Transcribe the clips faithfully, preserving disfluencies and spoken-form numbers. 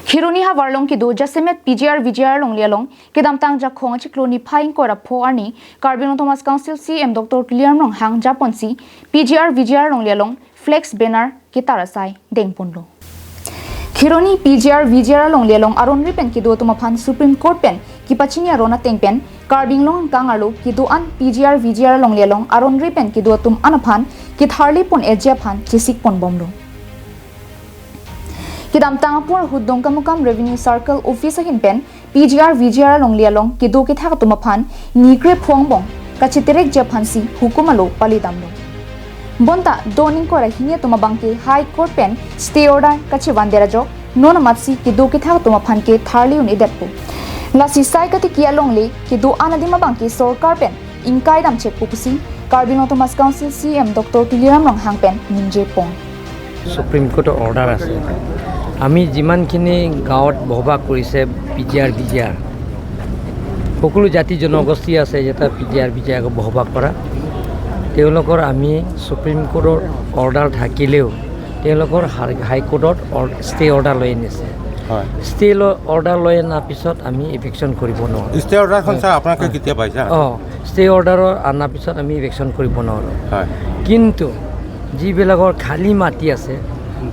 Kheroni havar along kedo jasemet P G R V G R longle along kedamtang Jakhong achiklo niphai ingkoi ra pho arni Karbi Anglong Autonomous Council C E M Doctor Tuliram Ronghang japonsi P G R V G R longle along flex banner ketar asai dengponlo. Kheroni P G R V G R longle along aron ri pen kedo atum aphan Supreme Court pen kipachini aron ateng pen Karbi Anglong angkang arlo kedo an P G R V G R longle along aron ri pen kedo atum an aphan ketharli pon eji aphan chesik ponbomlo. Kedamtang apor ahut Dongkamukam Revenue Circle Office ahin pen P G R V G R longle along kedo kethak atum aphan ni kre pho angbong kachiterek ji aphansi hukum alo palidamlo. Bonta don ingkoi ra hini atum abangke High Court pen stay order kachevan der ajok non amatsi kedo kethak atum aphan ketharli un-edetpo. Lasi sai katiki alongle kedo an adim abangke sorkar pen ingkai damchekpo pusi Karbi Anglong Autonomous Council C E M Doctor Tuliram Ronghang pen ningje pon. Supreme কোৰ্টৰ অৰ্ডাৰ আছে। আমি যিমানখিনি গাঁৱত বসবাস কৰিছে P G আৰ, বি জি আৰ, সকলো জাতি জনগোষ্ঠী আছে, যেতিয়া পি জি আৰ, বি জি আৰ বসবাস কৰা, তেওঁলোকৰ আমি সুপ্ৰিম কোৰ্টৰ অৰ্ডাৰ থাকিলেও তেওঁলোকৰ হাই- হাইকোৰ্টত অৰ- ষ্টে অৰ্ডাৰ লৈ আনিছে। হয়। ষ্টে ল- অৰ্ডাৰ লৈ অনাৰ পিছত আমি ইভিকশ্যন কৰিব নোৱাৰোঁ। ষ্টে অৰ্ডাৰখন ছাৰ আপোনালোকে কেতিয়া পাইছা? অ, ষ্টে অৰ্ডাৰ অনাৰ পিছত আমি ইভিকশ্যন কৰিব নোৱাৰোঁ। হয়। কিন্তু যিবিলাকৰ খালী মাটি আছে,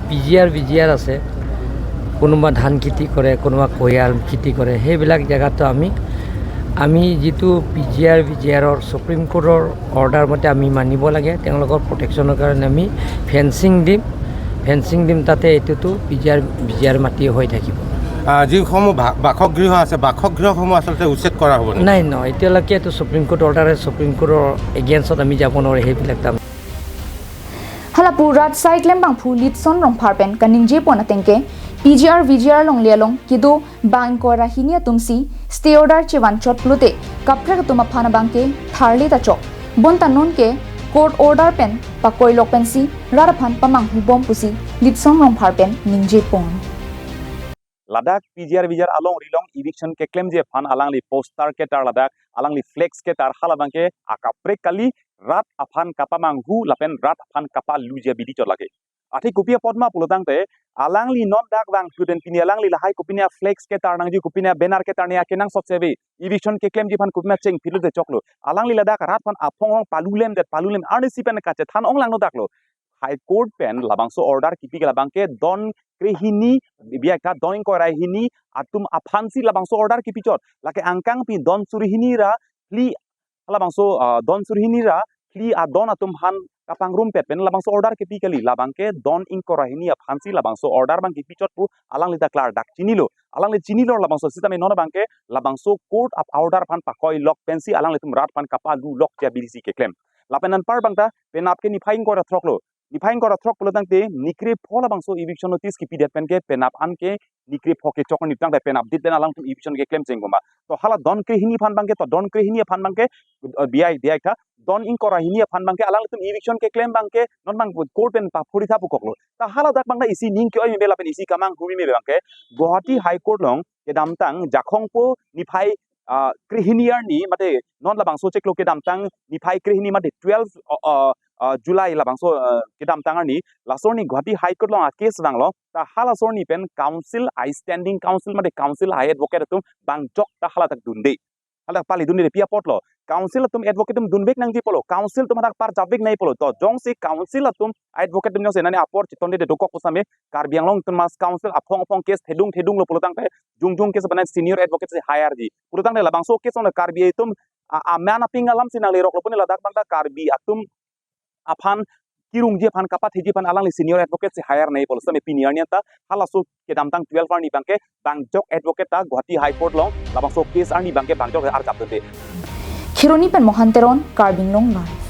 পি জি আৰ, বি জি আৰ আছে, কোনোবা ধান খেতি কৰে, কোনোবা কুঁহিয়াৰ খেতি কৰে, সেইবিলাক জেগাতো আমি আমি যিটো পি জি আৰ, বি জি আৰৰ সুপ্ৰিম কোৰ্টৰ অৰ্ডাৰ মতে আমি মানিব লাগে। তেওঁলোকৰ প্ৰটেকশ্যনৰ কাৰণে আমি ফেন্সিং দিম, ফেন্সিং দিম, তাতে এইটোতো পি জি আৰ, বি জি আৰ মাটি হৈ থাকিব। আহ, যিসমূহ বা- বাসগৃহ আছে, বাসগৃহসমূহ আচলতে উচ্ছেদ কৰা হ'ব নেকি? নাই, নহয়, এতিয়ালৈকে এইটো সুপ্ৰিম কোৰ্ট অৰ্ডাৰে, সুপ্ৰিম কোৰ্টৰ এগেইনষ্টত আমি যাব নোৱাৰোঁ সেইবিলাক কাম। Hala pu rat sai klembangphu Litson Rongphar pen kaningje pon ateng ke P G R V G R longle along kedo bang ingkoi ra hini atumsi stay order chevan chot pulote kaprek atum aphan abangke tharli ta chok. Bonta non ke court order pen pakoi lok pensi rat aphan pamanghu bom pusi Litson Rongphar pen ningje pon. Ladak P G R V G R along rilong eviction keklemji aphan alangli poster ketar ladak, alangli flex ketar, halabangke akaprek kali, rat aphan kapamanghu lapen rat aphan kapaluji abidi chot lake. Athe kopi apot ma pulotangte alangli non dak vang thuden pini alangli lahai kopine flex ketar nangji, kopine banner ketar ne akenangsot seve. Eviction keklemji aphan kopima cheng philo de choklo. Alangli ladak rat aphan aphong rong palulemdet, palulem arnisi pen kachethan ong langno daklo. High Court pen labangso order kipi ke labangke don krehini, biya ka don ingkoi ra hini atum aphansi labangso order kipi chot. Lake angkang pi don suri hini ra phli, labangso, ah, don suri hini ra phli adon atum aphan kapangrumpet pen labangso order kipi kali, labangke don ingkoi ra hini aphansi labangso order bang kipi chot pu alangli ta klardak chinilo. Alangli chinilo labangso sitame non abangke labangso court of order aphan pakoi lok pensi alanglitum rat aphan kapalu lokji abidisi keklem. Lapen anpar bangta penap ke niphai ingkoi ra throklo. Niphai ingkoi ra throk pulotangte ni kre pho labangso eviction notice kipidet pen ke penap an ke ni kre pho kechok ni tangte penap dit pen alangtum eviction keklem cheng bomba. To hala don krehini aphan bangke, to don krehini aphan bangke, eh, biya, biya tha, don ingkoi ra hini aphan bangke alangtum eviction keklem bangke non bang court pen paphuri tha pukoklo. Ta haladak bangta isi ning ke-oi me bela pen isi kamanghu me bangke Guwahati High Court along kedamtang Jakhong po niphai, ah, krehini arni mate non labangso chiklo kedamtang niphai krehini mate twelve, ah, ah, ah, July labangso, ah, kedamtang arni laso arni Guwahati High Court along a case vanglo. Ta halaso arni pen counsel, a standing counsel mate counsel, high advocate atum bang chok ta haladak dunde. Haladak pali dunde pi apotlo. Counsel atum advocate atum dunvek nangji pulo. Counsel atum hadak parjapvek nangji pulo. To jongsi counsel atum advocate atum jongsi nani apor chitonde de dokok pusame Karbi Anglong Autonomous Council aphong aphong case thedung thedunglo pulotangte jung jung case bana senior advocate si hire ji. Pulotangte labangso case on Karbi atum a, a man aping alam si nangleroklo pune ladak bangta Karbi atum aphan kirungji aphan kapatheji aphan alangli senior advocate si hire nangji pulo sitame pini arni anta halaso kedamtang twelve arni bangke bang chok advocate ta Guwahati High Court along labangso case arni bangke bang chok arjap dunde. Kheroni pen Mohan Teron, Karbi Anglong Live.